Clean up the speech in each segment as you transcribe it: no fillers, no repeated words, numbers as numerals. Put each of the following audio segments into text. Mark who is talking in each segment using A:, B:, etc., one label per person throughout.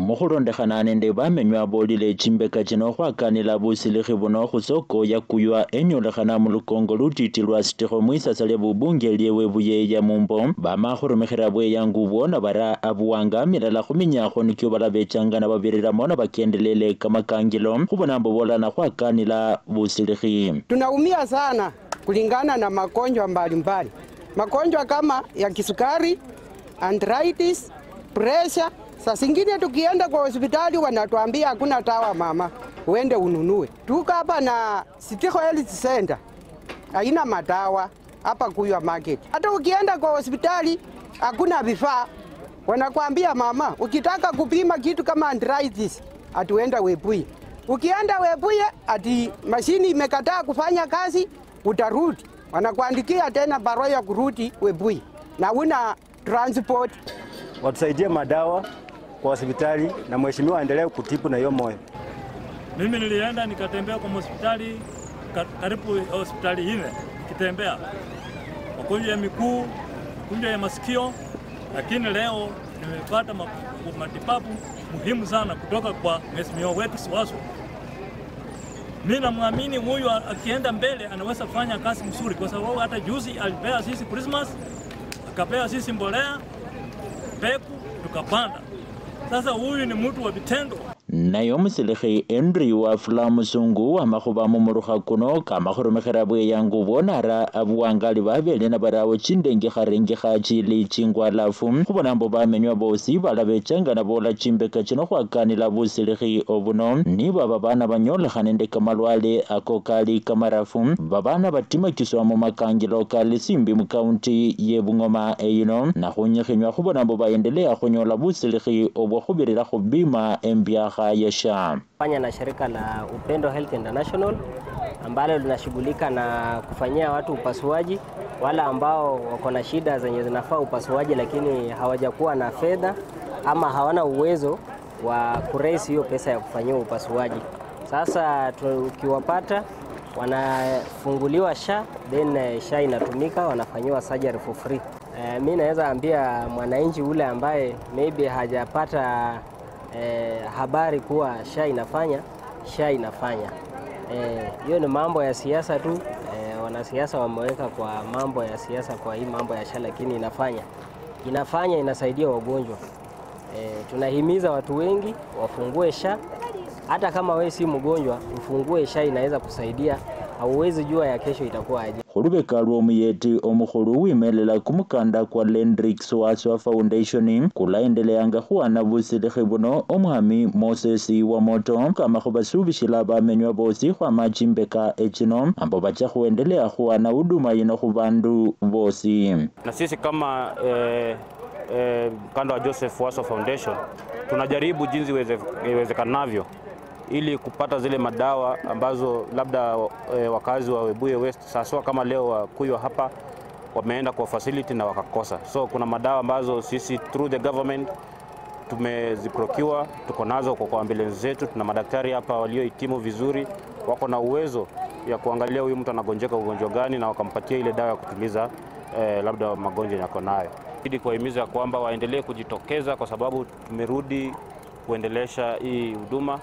A: Mukhulondekhana nende bamenywa bolile chimbeka chino khwakanila busilikhi buno khusoko yakuywa enyolekhana mulukongo lutiti lwa sitikho mwisasa lya bubunge lyewe buyeya mumbo bama khurumikhira bweyangu bwona bara abuwanga milala khuminyakho nikyo balabechanga na babiriramo na bakendelele kamakangilo khubona mbo bolana khwakanila busilikhi.
B: Tunaumia sana kulingana na magonjwa mbalimbali, magonjwa kama ya kisukari, arthritis, pressure. Saa zingine tukienda kwa hospitali wanatuambia hakuna dawa mama, uende ununue. Tuko hapa na Sitiho Health Center, haina madawa hapa Kuywa Market. Hata ukienda kwa hospitali hakuna vifaa, wanakuambia mama, ukitaka kupima kitu kama arthritis atuenda Webuye. Ukienda Webuye ati mashini imekataa kufanya kazi, utarudi. Wanakuandikia tena barua ya kurudi Webuye na una transport.
C: Watusaidie madawa kwa hospitali na mheshimiwa aendelee kutibu na hiyo moyo.
D: Mimi nilienda nikatembea kwa hospitali karibu hospitali 4 nikitembea. Magonjwa ya miguu, magonjwa ya masikio, lakini leo nimepata matibabu muhimu sana kutoka kwa mheshimiwa wetu Siwaswa. Mimi namwamini huyu akienda mbele anaweza kufanya kazi mzuri kwa sababu hata juzi alipea sisi Christmas, akapea sisi mbolea, mbegu tukapanda. Sasa huyu ni mtu wa vitendo.
A: Nayo musilikhi Henry wa Fulamusungu amakhuba mumurukha kuno kamakhurumikhira bweyangu bwonara abuwangali babele na barawo chindengekharengekha chili chingwalafu khubona mbo bamenywa bosi balabechanga nabola chimbeka chino khwakanila busilikhi obuno nibo babana banyolekha nende kamalwale ako kali kamarafu babana batimakiswa mumakangilo kali simbi mukaunti ye Bungoma eyino na khunyikhinywa khubona mbo baendelea khunyola busilikhi obwo khubirira khubima embyakha yesha.
E: Fanya na shirika la Upendo Health International ambalo linashughulika na kufanyia watu upasuaji, wala ambao wako na shida zenye zinafaa upasuaji lakini hawajakuwa na fedha ama hawana uwezo wa kuraise hiyo pesa ya kufanyia upasuaji. Sasa tukiwapata wanafunguliwa SHA, then SHA inatumika, wanafanyiwa surgery for free. Mimi naweza ambia mwananchi ule ambaye maybe hajapata habari kuwa SHA inafanya, SHA inafanya. Hiyo ni mambo ya siasa tu. Wanasiasa wameweka kwa mambo ya siasa kwa hii mambo ya SHA, lakini inafanya. Inafanya, inasaidia wagonjwa. Tunahimiza watu wengi wafungue SHA. Hata kama wewe si mgonjwa, ufungue SHA, inaweza kusaidia. Hauwezi jua ya kesho itakuwa aje.
A: Khulubeka lwomuyeti omukhulu wimelela kumukanda kwa Lendrick Siwaswa Foundation kulaendeleanga khuwana busilikhi buno omwami Moses Wamoto kama khubasubishila bamenywa bosi khwama chimbeka echino ambo bacha khuendelea khuwana huduma yino khubandu bosi.
F: Na sisi kama mkanda wa Joseph Waswa Foundation tunajaribu jinsi iwezekanavyo ili kupata zile madawa ambazo labda wakazi wa Webuye West sasa kama leo Wakuywa hapa wameenda kwa facility na wakakosa. So kuna madawa ambazo sisi through the government tumeziprocure, tuko nazo kwa ambulance zetu. Tuna madaktari hapa waliohitimu vizuri, wako na uwezo ya kuangalia huyu mtu anagonjeka ugonjwa gani na wakampatia ile dawa ya kutuliza labda magonjwa yako nayo. Ili kuwahimiza kwamba waendelee kujitokeza kwa sababu tumerudi kuendelesha hii huduma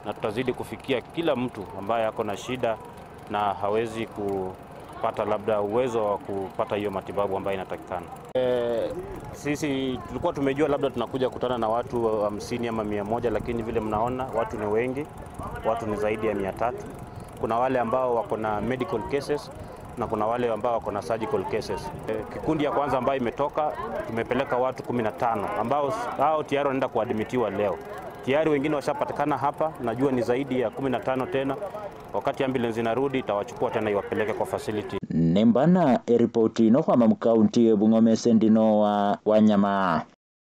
F: na tutazidi kufikia kila mtu ambaye ako na shida na hawezi kupata labda uwezo wa kupata hiyo matibabu ambayo inatakikana. Sisi tulikuwa tumejua labda tunakuja kukutana na watu 50 ama 100, lakini vile mnaona watu ni wengi, watu ni zaidi ya 300. Kuna wale ambao wako na medical cases na kuna wale ambao wako na surgical cases. Kikundi ya kwanza ambayo imetoka tumepeleka watu 15 ambao hao tayari wanaenda kuadmitiwa leo. Tayari wengine washapatikana hapa, najua ni zaidi ya 15 tena. Wakati ambulance inarudi itawachukua tena iwapeleke kwa facility.
A: Nembana ripoti ino kwa mkaunti ya Bungoma sendino wa Wanyama.